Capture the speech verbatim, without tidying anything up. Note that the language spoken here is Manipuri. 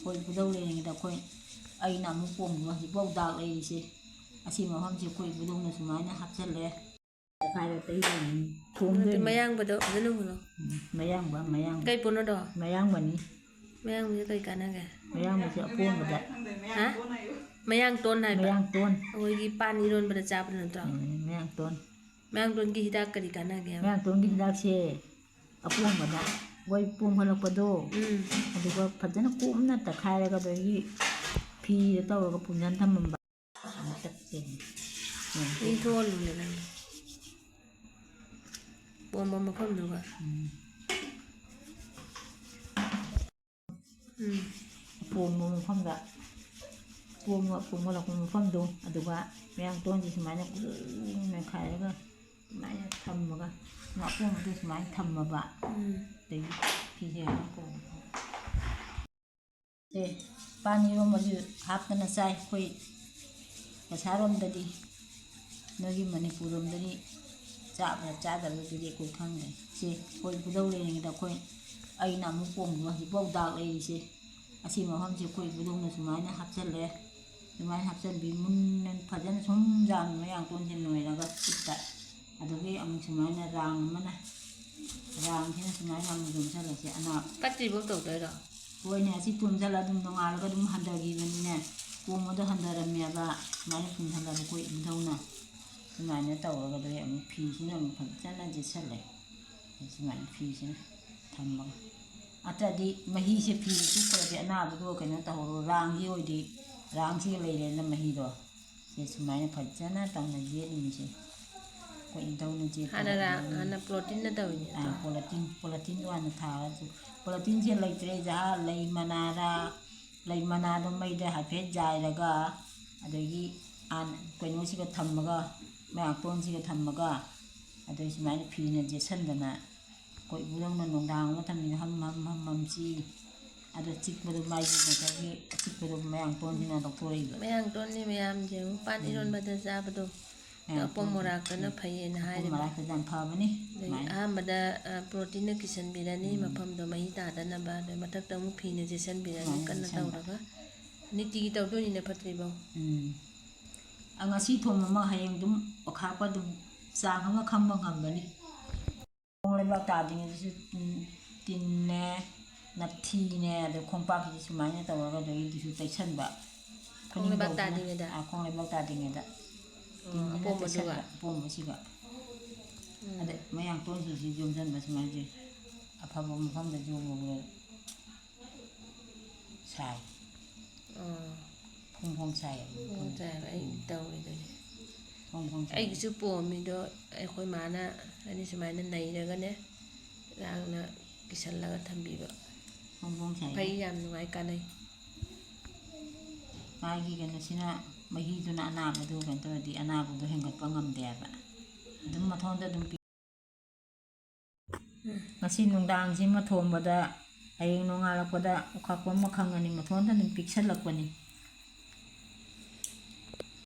ꯑꯩꯈꯣꯏ ꯏꯕꯨꯙꯧ ꯂꯩꯔꯤꯉꯩꯗ ꯑꯩꯈꯣꯏ, ꯑꯩꯅ ꯑꯃꯨꯛ ꯄꯣꯝꯃꯤꯕ ꯍꯧꯖꯤꯛꯐꯥꯎ ꯗꯥꯛ ꯂꯩꯔꯤꯁꯦ꯫ ꯑꯁꯤ ꯃꯐꯝꯁꯦ ꯑꯩꯈꯣꯏ ꯏꯕꯨꯙꯧꯅ ꯁꯨꯃꯥꯏꯅ ꯍꯥꯞꯆꯜꯂꯦ꯫ ꯇꯛꯈꯥꯏꯔ ꯇꯩꯗꯣꯏꯅꯤ꯫ ꯑꯗꯨ ꯊꯣꯝꯗꯣꯏꯅꯤ꯫ ꯃꯌꯥꯡꯕꯗꯣ ꯐꯖꯅ ꯍꯨꯜꯂꯣ꯫ ꯎꯝ, ꯃꯌꯥꯡꯕ, ꯃꯌꯥꯡꯕ꯫ ꯀꯩ ꯄꯣꯠꯅꯣꯗꯣ? ꯃꯌꯥꯡꯕꯅꯤ꯫ ꯃꯌꯥꯡꯕꯁꯦ ꯀꯩ ꯀꯥꯟꯅꯒꯦ? ꯃꯌꯥꯡꯕꯁꯦ ꯑꯄꯣꯝꯕꯗ꯫ ꯍꯥ? ꯃꯌꯥꯡ ꯇꯣꯟ ꯍꯥꯏꯕ? ꯃꯌꯥꯡ ꯇꯣꯟ꯫ ꯑꯩꯈꯣꯏꯒꯤ ꯄꯥꯟ ꯏꯔꯣꯟꯕꯗ ꯆꯥꯕꯗꯣ ꯅꯠꯇ꯭ꯔꯣ? ꯎꯝ, ꯃꯌꯥꯡ ꯇꯣꯟ꯫ ꯃꯌꯥꯡ ꯇꯣꯟꯒꯤ ꯍꯤꯗꯥꯛ ꯀꯔꯤ ꯀꯥꯟꯅꯒꯦ? ꯃꯌꯥꯡ ꯇꯣꯟꯒꯤ ꯍꯤꯗꯥꯛꯁꯦ ꯑꯄꯣꯝꯕꯗ, ꯑꯩꯈꯣꯏ ꯄꯣꯝꯈꯠꯂꯛꯄꯗꯣ, ꯎꯝ꯫ ꯑꯗꯨꯒ ꯐꯖꯅ ꯀꯨꯞꯅ ꯇꯛꯈꯥꯏꯔꯒ ꯑꯗꯒꯤ ꯐꯤꯗ ꯇꯧꯔꯒ ꯄꯨꯝꯖꯟ ꯊꯝꯃꯝꯕ꯫ ꯑꯃ ꯇꯛꯇꯣꯏꯅꯤ꯫ ꯎꯝ꯫ ꯏꯪꯊꯣꯛꯍꯜꯂꯨꯅꯦ ꯅꯪ꯫ ꯄꯣꯝꯕ ꯃꯐꯝꯗꯨꯒ꯫ ꯎꯝ꯫ ꯎꯝ꯫ ꯄꯣꯝꯕ ꯃꯐꯝꯗ, ꯄꯣꯝꯕ, ꯄꯣꯝꯈꯠꯂꯛꯄ ꯃꯐꯝꯗꯣ, ꯑꯗꯨꯒ ꯃꯌꯥꯡ ꯇꯣꯟꯁꯦ ꯁꯨꯃꯥꯏꯅ ꯀꯨꯞꯅ ꯅꯩꯈꯥꯏꯔꯒ ꯁꯨꯃꯥꯏꯅ ꯊꯝꯃꯒ, ꯑꯄꯣꯝꯕꯗꯣ ꯁꯨꯃꯥꯏꯅ ꯊꯝꯃꯕ꯫ ꯎꯝ꯫ ꯑꯗꯒꯤ ꯐꯤꯁꯦ ꯑꯃꯨꯛ ꯀꯣꯟ-, ꯁꯦ, ꯄꯥꯟ ꯏꯔꯣꯝꯕꯁꯨ ꯍꯥꯞꯇꯅ ꯆꯥꯏ ꯑꯩꯈꯣꯏ ꯀꯁꯥꯔꯣꯝꯗꯗꯤ꯫ ꯅꯣꯏꯒꯤ ꯃꯅꯤꯄꯨꯔꯔꯣꯝꯗꯗꯤ ꯆꯥꯕ꯭ꯔꯥ ꯆꯥꯗꯕ꯭ꯔꯥꯗꯨꯗꯤ ꯑꯩꯈꯣꯏ ꯈꯪꯗ꯭ꯔꯦ꯫ ꯁꯦ, ꯑꯩꯈꯣꯏ ꯏꯕꯨꯙꯧ ꯂꯩꯔꯤꯉꯩꯗ ꯑꯩꯈꯣꯏ, ꯑꯩꯅ ꯑꯃꯨꯛ ꯄꯣꯝꯃꯤꯕ ꯍꯧꯖꯤꯛꯐꯥꯎ ꯗꯥꯛ ꯂꯩꯔꯤꯁꯦ꯫ ꯑꯁꯤ ꯃꯐꯝꯁꯦ ꯑꯩꯈꯣꯏ ꯏꯕꯨꯙꯧꯅ ꯁꯨꯃꯥꯏꯅ ꯍꯥꯞꯆꯜꯂꯦ꯫ ꯑꯗꯨꯃꯥꯏꯅ ꯍꯥꯞꯆꯟꯕꯤ ꯃꯨꯟꯅ ꯐꯖꯅ ꯁꯨꯝ ꯌꯥꯝꯅ ꯃꯌꯥꯡ ꯇꯣꯟꯁꯦ ꯅꯣꯏꯔꯒ ꯈꯨꯠꯇ꯫ ꯑꯗꯨꯗꯒꯤ ꯑꯃꯨꯛ ꯁꯨꯃꯥꯏꯅ ꯔꯥꯡ ꯑꯃꯅ, ꯔꯥꯡꯁꯤꯅ ꯁꯨꯃꯥꯏꯅ ꯑꯃꯨꯛ ꯌꯣꯝꯁꯜꯂꯁꯦ꯫ ꯑꯅꯥ ꯀꯠꯇ꯭ꯔꯤꯐꯥꯎ ꯇꯧꯗꯣꯏꯔꯣ? ꯍꯣꯏꯅꯦ, ꯑꯁꯤ ꯄꯨꯝꯁꯜꯂ ꯑꯗꯨꯝ ꯅꯣꯡꯉꯥꯜꯂꯒ ꯑꯗꯨꯝ ꯍꯟꯊꯈꯤꯕꯅꯤꯅꯦ꯫ ꯄꯣꯝꯕꯗꯣ ꯍꯟꯊꯔꯝꯃꯦꯕ꯫ ꯁꯨꯃꯥꯏꯅ ꯄꯨꯝꯁꯜꯂꯒ ꯑꯩꯈꯣꯏ ꯏꯕꯨꯙꯧꯅ ꯁꯨꯃꯥꯏꯅ ꯇꯧꯔꯒ ꯑꯗꯨꯗꯩ ꯑꯃꯨꯛ ꯐꯤꯁꯤꯅ ꯑꯃꯨꯛ ꯐꯖꯅ ꯌꯦꯠꯁꯜꯂꯦ꯫ ꯁꯨꯃꯥꯏꯅ ꯐꯤꯁꯤꯅ ꯊꯝꯃꯒ꯫ ꯅꯠꯇ꯭ꯔꯗꯤ ꯃꯍꯤꯁꯦ ꯐꯤꯗ ꯆꯨꯞꯈ꯭ꯔꯗꯤ ꯑꯅꯥꯕꯗꯣ ꯀꯩꯅꯣ ꯇꯧꯍꯧꯔꯣ, ꯔꯥꯡꯒꯤ ꯑꯣꯏꯗꯤ, ꯔꯥꯡꯁꯤꯒ ꯂꯩꯔꯦꯅ ꯃꯍꯤꯗꯣ꯫ ꯁꯦ ꯁꯨꯃꯥꯏꯅ ꯐꯖꯅ ꯇꯧꯅ ꯌꯦꯠꯂꯤꯅꯤꯁꯦ꯫ ꯑꯩꯈꯣꯏ ꯏꯙꯧꯅ ꯌꯦꯠꯄꯗ ꯍꯥꯟꯅ ꯔꯥ-, ꯑꯗꯨꯃꯥꯏꯅ ꯍꯥꯟꯅ ꯄꯣꯂꯣꯊꯤꯟꯗ ꯇꯧꯔꯤꯅꯦ꯫ ꯑꯥ, ꯄꯣꯂꯣꯊꯤꯟ, ꯄꯣꯂꯣꯊꯤꯟꯗꯣ ꯍꯥꯟꯅ ꯊꯥꯔꯁꯨ, ꯄꯣꯂꯣꯊꯤꯟꯁꯦ ꯂꯩꯇ꯭ꯔꯦ, ꯖꯍꯥ ꯂꯩ ꯃꯅꯥꯔ, ꯂꯩ ꯃꯅꯥꯗꯣ ꯃꯩꯗ ꯍꯥꯏꯐꯦꯠ ꯌꯥꯏꯔꯒ, ꯑꯗꯒꯤ ꯑꯥ, ꯀꯩꯅꯣꯁꯤꯒ ꯊꯝꯃꯒ, ꯃꯌꯥꯡꯇꯣꯟꯁꯤꯒ ꯊꯝꯃꯒ, ꯑꯗꯩ ꯁꯨꯃꯥꯏꯅ ꯐꯤꯅ ꯌꯦꯠꯁꯟꯗꯅ ꯑꯩꯈꯣꯏ ꯏꯕꯨꯙꯧꯅ ꯅꯨꯡꯗꯥꯡ ꯑꯃ ꯊꯝꯃꯤꯅ ꯍꯝ ꯍꯝ ꯍꯝ ꯍꯝ ꯆꯤ꯫ ꯑꯗꯣ ꯆꯤꯛꯄꯗꯣ ꯃꯥꯒꯤ ꯉꯁꯥꯏꯒꯤ ꯑꯆꯤꯛꯄꯗꯣ ꯃꯌꯥꯡꯇꯣꯟꯁꯤꯅ ꯂꯧꯊꯣꯔꯛꯏꯕ꯫ ꯃꯌꯥꯡꯇꯣꯟꯅꯤ ꯃꯌꯥꯝꯁꯦ, ꯄꯥꯟ ꯎꯝ꯫ ꯏꯔꯣꯟꯕꯗ ꯆꯥꯕꯗꯣ꯫ ꯑꯦ, ꯑꯄꯣꯝ ꯃꯣꯔꯥꯛꯇꯅ ꯐꯩꯌꯦꯅ ꯑꯄꯣꯝ ꯍꯥꯏꯔꯤꯕ꯫ ꯃꯣꯔꯥꯛꯇꯅ ꯌꯥꯝ ꯐꯕꯅꯤ꯫ ꯑꯗꯒꯤ ꯁꯨꯃꯥꯏꯅ꯫ ꯑꯍꯥꯟꯕꯗ, ꯑ, ꯄ꯭ꯔꯣꯇꯤꯟꯅ ꯀꯤꯁꯟꯕꯤꯔꯅꯤ, ꯎꯝ꯫ ꯃꯐꯝꯗꯣ ꯃꯍꯤ ꯇꯥꯗꯅꯕ, ꯑꯗ ꯃꯊꯛꯇ ꯑꯃꯨꯛ ꯐꯤꯅ ꯆꯦꯠꯁꯟꯕꯤꯔꯅꯤ, ꯁꯨꯃꯥꯏꯅ ꯀꯟꯅ ꯆꯦꯠꯁꯟꯕ꯫ ꯇꯧꯔꯒ꯫ ꯅꯤꯇꯤꯒꯤ ꯇꯧꯗꯣꯏꯅꯤꯅ ꯐꯠꯇ꯭ꯔꯤꯕꯧ꯫ ꯎꯝ꯫ ꯑ, ꯉꯁꯤ ꯊꯣꯡꯕ ꯑꯃ ꯍꯌꯦꯡ ꯑꯗꯨꯝ ꯑꯣꯈꯥꯛꯄ ꯑꯗꯨꯝ ꯆꯥꯡ ꯑꯃ ꯈꯪꯕ ꯉꯝꯒꯅꯤ꯫ ꯈꯣꯡ ꯂꯩꯕꯥꯛ ꯇꯥꯗ꯭ꯔꯤꯉꯩꯗꯁꯨ, ꯎꯝ, ꯇꯤꯟꯅꯦ, ꯅꯞꯊꯤꯅꯦ, ꯑꯗ ꯈꯣꯡꯄꯥꯛꯁꯤꯗ ꯁꯨꯃꯥꯏꯅ ꯇꯧꯔꯒ ꯑꯗꯒꯤꯗꯨꯁꯨ ꯇꯩꯁꯟꯕ꯫ ꯈꯣꯡ ꯂꯩꯕꯥꯛ ꯈꯨꯅꯤꯡꯗꯧꯁꯤꯅ-, ꯇꯥꯗ꯭ꯔꯤꯉꯩꯗ? ꯑꯥ, ꯈꯣꯡ ꯂꯩꯕꯥꯛ ꯇꯥꯗ꯭ꯔꯤꯉꯩꯗ꯫ ꯑꯣ, ꯇꯤꯟꯁꯤꯅ ꯑꯄꯣꯝꯕꯗꯨꯒ? ꯇꯩꯁꯟꯕ, ꯑꯄꯣꯝꯕꯁꯤꯒ꯫ ꯎꯝ꯫ ꯑꯗ ꯃꯌꯥꯡꯇꯣꯟꯁꯤꯡꯁꯤ ꯌꯣꯝꯁꯤꯟꯕ ꯁꯨꯃꯥꯏꯅ ꯇꯧꯏ꯫ ꯑꯐꯕ ꯃꯐꯝꯗ ꯌꯣꯝꯃꯒ ꯁꯥꯏ꯫ ꯑꯣ꯫ ꯐꯣꯡ ꯐꯣꯡ ꯁꯥꯏꯌꯦꯕ꯫ ꯐꯣꯡ ꯐꯣꯡ ꯁꯥꯏꯌꯦꯕ꯫ ꯑꯩ ꯎꯝ꯫ ꯇꯧꯔꯤꯗꯨꯅꯤ꯫ ꯐꯣꯡ ꯐꯣꯡ ꯁꯥꯏ꯫ ꯑꯩꯒꯤꯁꯨ ꯄꯣꯝꯃꯤꯗꯣ ꯑꯩꯈꯣꯏ ꯃꯥꯅ ꯑꯩꯅ ꯁꯨꯃꯥꯏꯅ ꯅꯩꯔꯒꯅꯦ, ꯂꯥꯡꯅ ꯀꯤꯁꯜꯂꯒ ꯊꯝꯕꯤꯕ꯫ ꯐꯣꯡ ꯐꯣꯡ ꯁꯥꯏ꯫ ꯐꯩ, ꯌꯥꯝ ꯅꯨꯡꯉꯥꯏ, ꯀꯥꯟꯅꯩ꯫ ꯃꯥꯒꯤ ꯀꯩꯅꯣꯁꯤꯅ, ꯃꯍꯤꯗꯨꯅ ꯑꯅꯥꯕꯗꯨ ꯀꯩꯅꯣ ꯇꯧꯔꯗꯤ ꯑꯅꯥꯕꯗꯣ ꯍꯦꯟꯒꯠꯄ ꯉꯝꯗꯦ ꯍꯥꯏꯕ꯫ ꯑꯗꯨꯝ ꯃꯊꯣꯟꯗ ꯑꯗꯨꯝ ꯄꯤ-, ꯎꯝ꯫ ꯉꯁꯤ ꯅꯨꯡꯗꯥꯡꯁꯤꯃ ꯊꯣꯡꯕꯗ ꯍꯌꯦꯡ ꯅꯣꯡꯉꯥꯜꯂꯛꯄꯗ ꯑꯣꯈꯥꯛꯄ ꯑꯃ ꯈꯪꯉꯅꯤ, ꯃꯊꯣꯟꯗ ꯑꯗꯨꯝ ꯄꯤꯛꯁꯜꯂꯛꯄꯅꯤ꯫